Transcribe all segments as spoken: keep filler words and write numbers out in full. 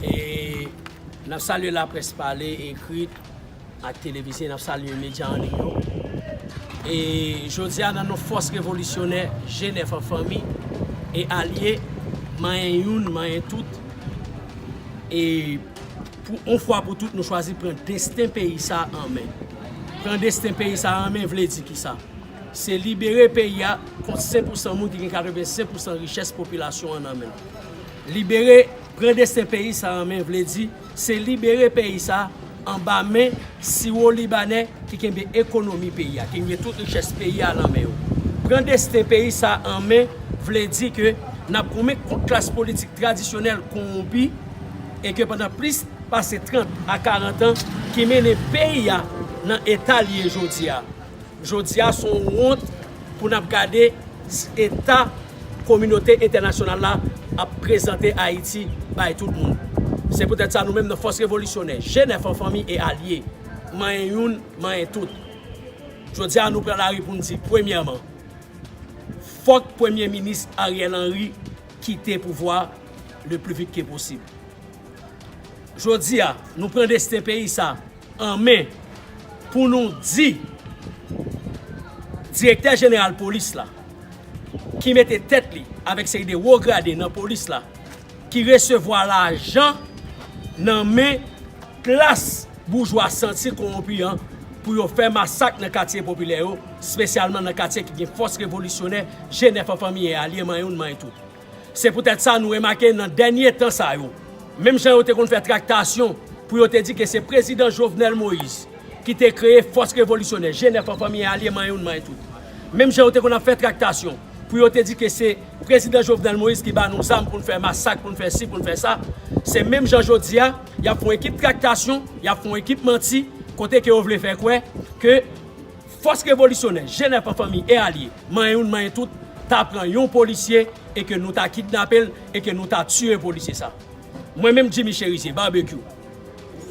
E n ap salye laprès pale, ekri ak televize, n ap salye medya an liy yo. E jodi a, nan non fòs revolisyonè G nèf an fanmi e alye, manyen youn, manyen tout, e pou yon fwa pou tout, nou chwazi pran desten peyi sa an men. Pran desten peyi sa an men vle di kisa? Se libere peyi a kont senk pousan moun ki gen katrevensenk pousan richès popilasyon an nan men l. Libere, pran desten peyi sa an men vle di se libere peyi sa anba men siwo libanè ki kenbe ekonomi peyi a, ki kenbe tout richès peyi a nan men yo. Pran desten peyi sa an men vle di ke n ap goumen kont klas politik tradisyonèl kowonpi e ke pandan plis pase trant a karant an ki mennen peyi a nan eta l ye jodi a. Jodi a, se yon wont pou n ap gade eta kominote entènasyonal la ap prezante Ayiti bay tout moun. Se poutèt sa, nou menm nan fòs revolisyonè, G nèf an fanmi e alye, manyen youn, manyen tout. Jodi a, nou pran lari pou n di, premyèman, fòk Premye Minis Ariel Henry kite pouvwa le plus vite que possible. Jodi a, nou pran desten peyi sa an men pou nou di direktè jeneral polis la, ki mete tèt li avèk seri de wo grade nan polis la, ki resevwa lajan nan men klas boujwa santi kowonpi an pou yo fè masak nan katye popilè yo, espesyalman nan katye ki gen fòs revolisyonè G nèf an fanmi e alye manyen youn manyen tout. Se poutèt sa nou remake nan dènye tan sa yo, menm jan yo te konn fè traktasyon pou yo te di ke se prezidan Jovenel Moïse ki te kreye fòs revolisyonè G nèf an fanmi e alye manyen youn manyen tout. Menm jan yo te konn ap fè traktasyon pou yo te di ke se prezidan Jovenel Moïse ki ba nou zam pou n fè masak, pou n fè si, pou n fè sa, se menm jan jodi a, y ap fè yon ekip traktasyon, y ap fè yon ekip manti, kote ke yo vle fè kwè ke fòs revolisyonè G nèf an fanmi e alye, manyen youn, manyen tout, ta pran yon polisye e ke nou ta kidnape l e ke nou ta tiye polisye sa. Mwen menm Jimmy Cherizier, Barbecue,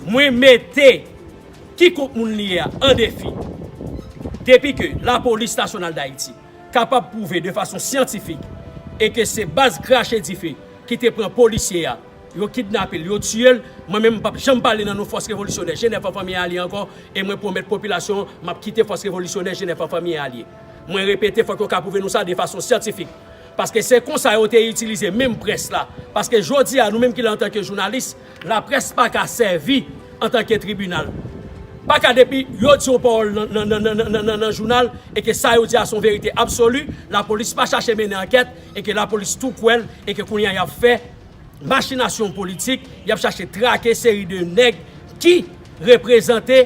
mwen mete kikont moun li ye a an defi. Depi ke Lapolis Nasyonal d Ayiti kapab pwouve de fason syantifik e ke se baz krache dife ki te pran polisye a, yo kidnape l, yo tiye l, mwen menm m p ap janm pale nan non fòs revolisyonè G nèf an fanmi e alye ankò, e mwen pwomèt popilasyon an m ap kite fòs revolisyonè G nèf an fanmi e alye. Mwen repete, fòk yo ka pwouve nou sa de fason syantifik. Paske se konsa yo te itilize menm près la. Paske jodi a, nou menm ki la antanke jounalis, laprès pa ka sèvi antanke tribinal. Pa ka depi yo di yon pawòl nan, nan, nan, nan, nan, nan, nan jounal e ke sa yo di a se yon verite absoli, lapolis pa chache mennen ankèt e ke lapolis tou kwè l e ke kounye a y ap fè machinasyon politik, y ap chache trake seri de nèg ki reprezante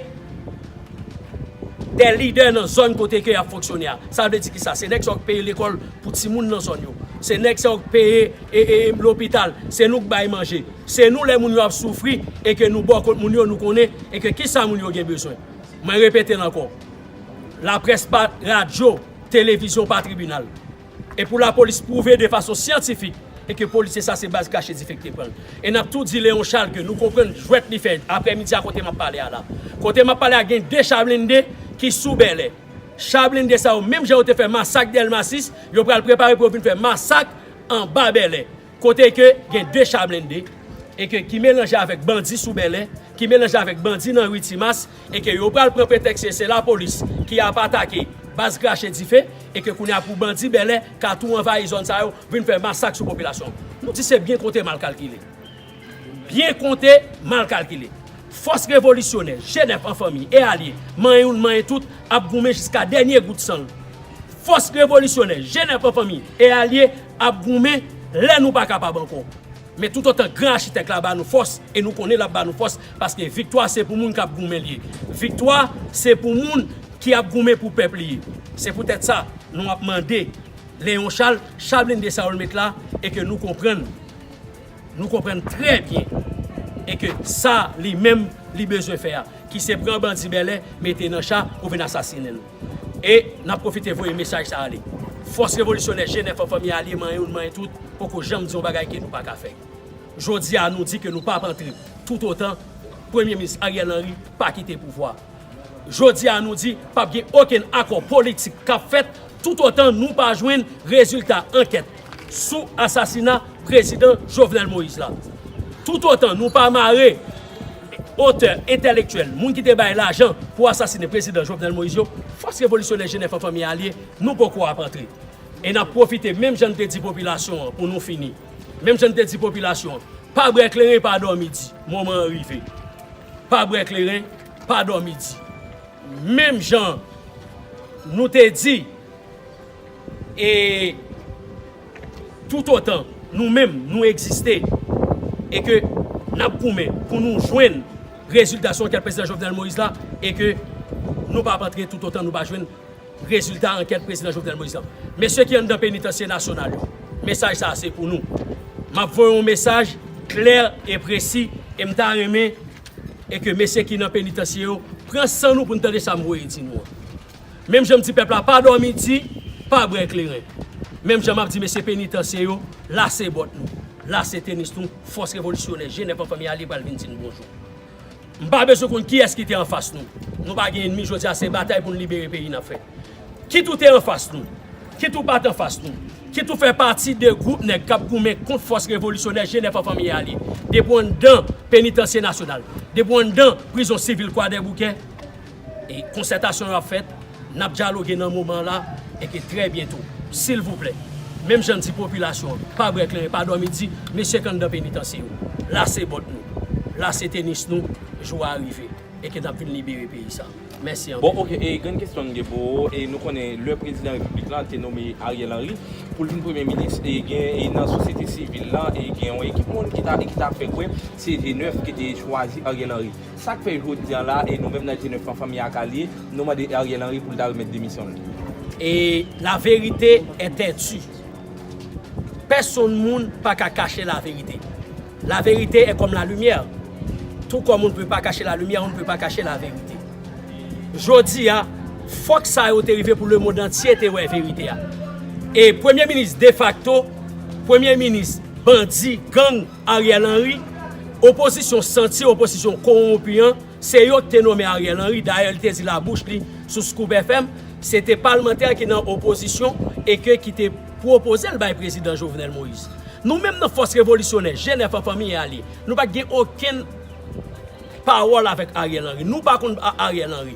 de lidè nan zòn kote ke y ap fonksyone a. Sa vle di kisa? Se nèg sa yo k peye lekòl pou timoun nan zòn yo. Se nèg sa yo k peye e, e, e, lopital. Se nou k bay manje. Se nou lè moun yo ap soufri e ke nou bò kont moun yo, nou konnen e ke kisa moun yo gen bezwen. Mwen repete l ankò. Laprès pa radyo, televizyon pa tribinal. E pou lapolis pwouve de fason syantifik e ke polisye sa se baz krache dife ki te pran l. E n ap tou di Leon Charles ke nou konprann jwèt li fè aprèmidi a kote m ap pale a la. Kote m ap pale a gen de cha blende ki sou Bèlè. Cha blende sa yo, menm jan yo te fè masak Dèlma sis, yo pral prepare pou yo vin fè masak anba Bèlè. Kote ke gen de cha blende e ke ki melanje avèk bandi sou Bèlè, ki melanje avèk bandi nan ri Timas, e ke yo pral pran pretèks ke se lapolis ki ap atake baz krache dife, e ke kounye a pou bandi Bèlè ka tou anvayi zòn sa yo, vin fè masak sou popilasyon. Nou di se byen konte mal kalkile. Byen konte mal kalkile. Fòs revolisyonè, G nèf an fanmi e alye, manyen youn, manyen tout, ap goumen jiska dènye gout san l. Fòs revolisyonè, G nèf an fanmi e alye, ap goumen lè nou pa kapab ankò. Men toutotan gran achitèk la ba nou fòs, e nou konnen l ap ba nou fòs, paske viktwa se pou moun k ap goumen l ye. Viktwa se pou moun ki ap goumen pou pèp li ye. Se poutèt sa, nou ap mande Leon Charles, cha blende sa yo l met la, e ke nou konprann, nou konprann trè byen, e ke sa li menm li bezwen fè a, ki se pran bandi Bèlè, mete nan cha pou vin asasinen nou. E n ap pwofite voye mesaj sa ale. Fòs revolisyonè G nèf an fanmi alye, manyen youn, manyen tout, poko janm di yon bagay ke nou pa ka fè. Jodi a, nou di ke nou p ap antre toutotan Premye Minis Ariel Henry pa kite pouvwa. Jodi a, nou di p ap gen okenn akò politik k ap fèt toutotan nou pa jwenn rezilta ankèt sou asasina prezidan Jovenel Moïse la. Toutotan nou pa mare otè entèlektyèl, moun ki te bay lajan pou asasinen prezidan Jovenel Moïse yo, fòs revolisyonè G nèf an fanmi alye, nou poko ap antre. E n ap pwofite, menm jan n te di popilasyon an pou nou fini, menm jan n te di popilasyon an, pa bwè kleren, pa dòmi di, moman an rive. Pa bwè kleren, pa dòmi di. Menm jan nou te di, e toutotan nou menm nou egziste e ke n ap goumen pou nou jwenn rezilta sou ankèt prezidan Jovenel Moïse la, e ke nou p ap antre toutotan nou pa jwenn rezilta ankèt prezidan Jovenel Moïse la. Mesye ki anndan penitansye nasyonal yo, mesaj sa a se pou nou. M ap voye yon mesaj klè e presi, e m ta renmen e ke mesye ki nan penitansye yo pran san nou pou n tande sa m voye di nou an. Menm jan m di pèp la pa dòmi di, pa bwè kleren. Menm jan m ap di mesye penitansye yo, lase bòt nou, lase tenis nou, fòs revolisyonè G nèf an fanmi alye pral vin di n bonjou. M pa bezwen konn kiyès ki te anfas nou. Nou pa gen ènmi, jodi a se batay pou n libere peyi n ap fè. Kit ou te anfas nou, kit ou pa t anfas nou, kit ou fè pati de gwoup nèg k ap goumen kont fòs revolisyonè G nèf an fanmi alye, depi w anndan penitansye nasyonal, depi w anndan prizon sivil Kwadèboukè, e konsètasyon yo ap fèt, n ap dyaloge nan moman an la, e ke trè byento, silvouplè, menm jan n di popilasyon an, pa bwè kleren, pa dòmi di, mesye k anndan penitansye yo, lase bòt nou, lase tenis nou, jou a rive, e ke n ap vin libere peyi sa. Mèsi anpil. Bon, oke, e grenn kesyon m gen pou ou, e nou konnen lè prezidan repiblik la te nome Ariel Henry pou l vin premye minis, e gen, e nan sosyete sivil la, e gen yon ekip moun ki ta, ki ta fè kwè se G nèf ki te chwazi Ariel Henry. Sa k fè jodi a la, e nou menm nan G nèf an fanmi ak alye, nou mande Ariel Henry pou l ta remèt demisyon l? Et la vérité est têtue. Pèsonn moun pa ka kache laverite. La vérité est comme la lumière. Tout comme on ne peut pas cacher la lumière, on ne peut pas cacher la vérité. Jodi a, fòk sa yo te rive pou lemonn antye te wè verite a. E premye minis defakto, premye minis bandi, gang, Ariel Henry, opozisyon santi, opozisyon kowonpi an, se yo ki te nonmen Ariel Henry. Dayè, li te di labouch li sou Scoop F M, se te palmantè ki nan opozisyon e ke ki te pwopoze l bay prezidan Jovenel Moïse. Nou menm nan fòs revolisyonè, G nèf an fanmi alye, nou pa t gen okenn pawòl avèk Ariel Henry. Nou pa konn A-, Ariel Henry.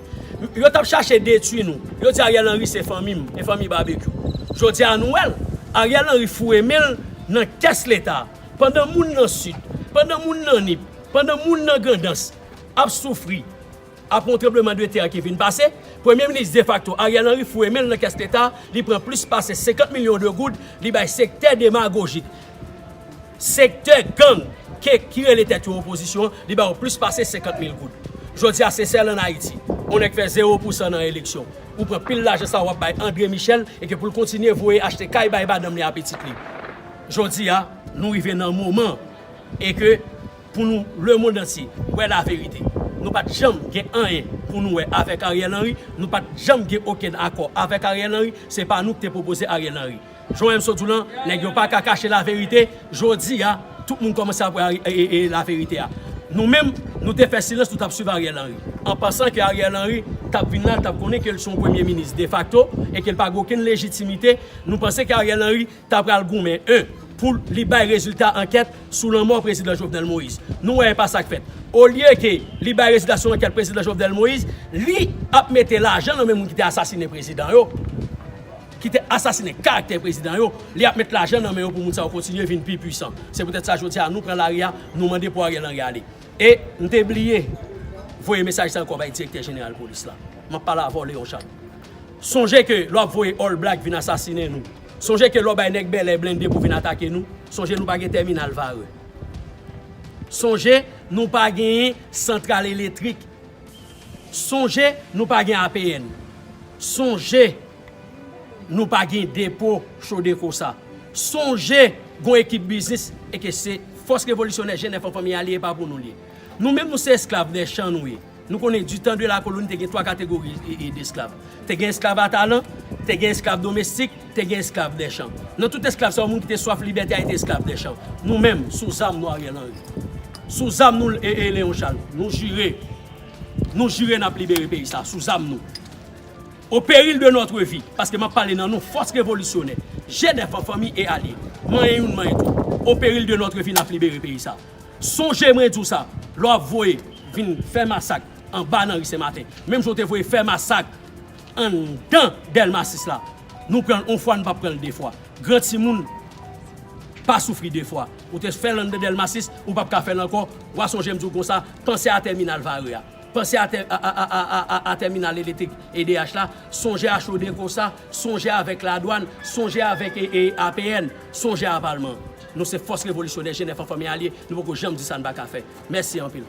Yo t ap chache detwi nou. Yo di Ariel Henry se fanmi m, e fanmi Babekyou. Jodi a nou wè l, Ariel Henry foure men l nan kès Leta. Pandan moun nan Sid, pandan moun nan Nip, pandan moun nan Grandans ap soufri, apre yon tranbleman de tè ki vin pase, premye minis defakto Ariel Henry foure men l nan kès Leta, li pran plis pase senkant milyon de goud, li bay sektè demagojik, sektè gang ke, ki rele tèt yo opozisyon, li ba yo plis pase senkant mil goud. Jodi a, se sèl ann Ayiti, yon nèg fè zewo pousan nan eleksyon, ou pran pil lajan sa w ap bay André Michel e ke pou l kontinye voye achte kay bay madanm li a pitit li. Jodi a, nou rive nan moman e ke pou nou, lemonn antye wè laverite. Nou pa t janm gen anyen pou nou wè avèk Ariel Henry, nou pa t janm gen okenn akò avèk Ariel Henry, se pa nou ki te pwopoze Ariel Henry. Jan M. Sot di w lan, nèg yo pa ka kache laverite, jodi a, tout moun kòmanse ap wè Ari-, e, e, e, laverite a. Nou menm, nou te fè silans, nou t ap swiv Ariel Henry. An pansan ke Ariel Henry t ap vin la, l t ap konnen ke l se yon premye minis defakto e ke l pa gen okenn lejitimite, nou panse ke Ariel Henry ta pral goumen, en, pou li bay rezilta ankèt sou lanmò prezidan Jovenel Moïse. Nou wè e pa sa k fèt. Olye ke li bay rezilta sou ankèt prezidan Jovenel Moïse, li ap mete lajan nan men moun ki te asasinen prezidan yo, ki te asasinen karaktè prezidan yo, li ap met lajan nan men yo pou moun sa yo kontinye vin pi pwisan. Se poutèt sa jodi a nou pran lari a, nou mande pou Ariel Henry ale. E m te bliye voye mesaj sa ankò bay direktè jeneral polis la. M ap pale avè w, Léon Charles. Sonje ke lè w ap voye All Black vin asasinen nou, sonje ke lè w bay nèg bèlè blende pou vin atake nou, sonje nou pa gen tèminal Varreux. Sonje nou pa genyen santral eletrik. Sonje nou pa gen A P N. Sonje nou pa gen depo Codeco sa. Sonje gon ekip biznis e ke se fòs revolisyonè G nèf an fanmi a li ye, e pa pou nou li ye. Nou menm nou se esklav dè chan nou ye. Nou konnen du temps de la colonie te gen twa kategori e, e, d'esklav. Te gen esklav a talan, te gen esklav domestik, te gen esklav dè chan. Nan tout esklav sa yo, moun ki te swaf libète a te esklav dè chan. Nou menm, sou zam nou Ariel Henry. Sou zam nou e, e Léon Charles. Nou jire. Nou jire n ap libere peyi sa, sou zam nou. Au péril de notre vie, paske m ap pale nan non fòs revolisyonè, G nèf an fanmi e alye, manyen youn, manyen tout. Au péril de notre vie, n ap libere peyi sa. Sonje mwen di w sa, lè w ap voye vin fè masak anba nan ri Senmaten, menm jan w te voye fè masak anndan Dèlma sis la, nou pran l yon fwa, nou p ap pran l de fwa. Gran timoun pa soufri de fwa. Ou te fè l anndan Dèlma sis, ou p ap ka fè l ankò. W a sonje m di w konsa, panse a tèminal Vare a. Panse a, tè- a, a, a, a, a, a tèminal elektrik E D H la. Sonje a Chodeco sa. Sonje avèk ladwàn. Sonje avèk e, e, A P N. Sonje a Palman. Nou se fòs revolisyonè, G nèf an fanmi alye. Nou poko janm di sa n pa ka fè. Mèsi anpil.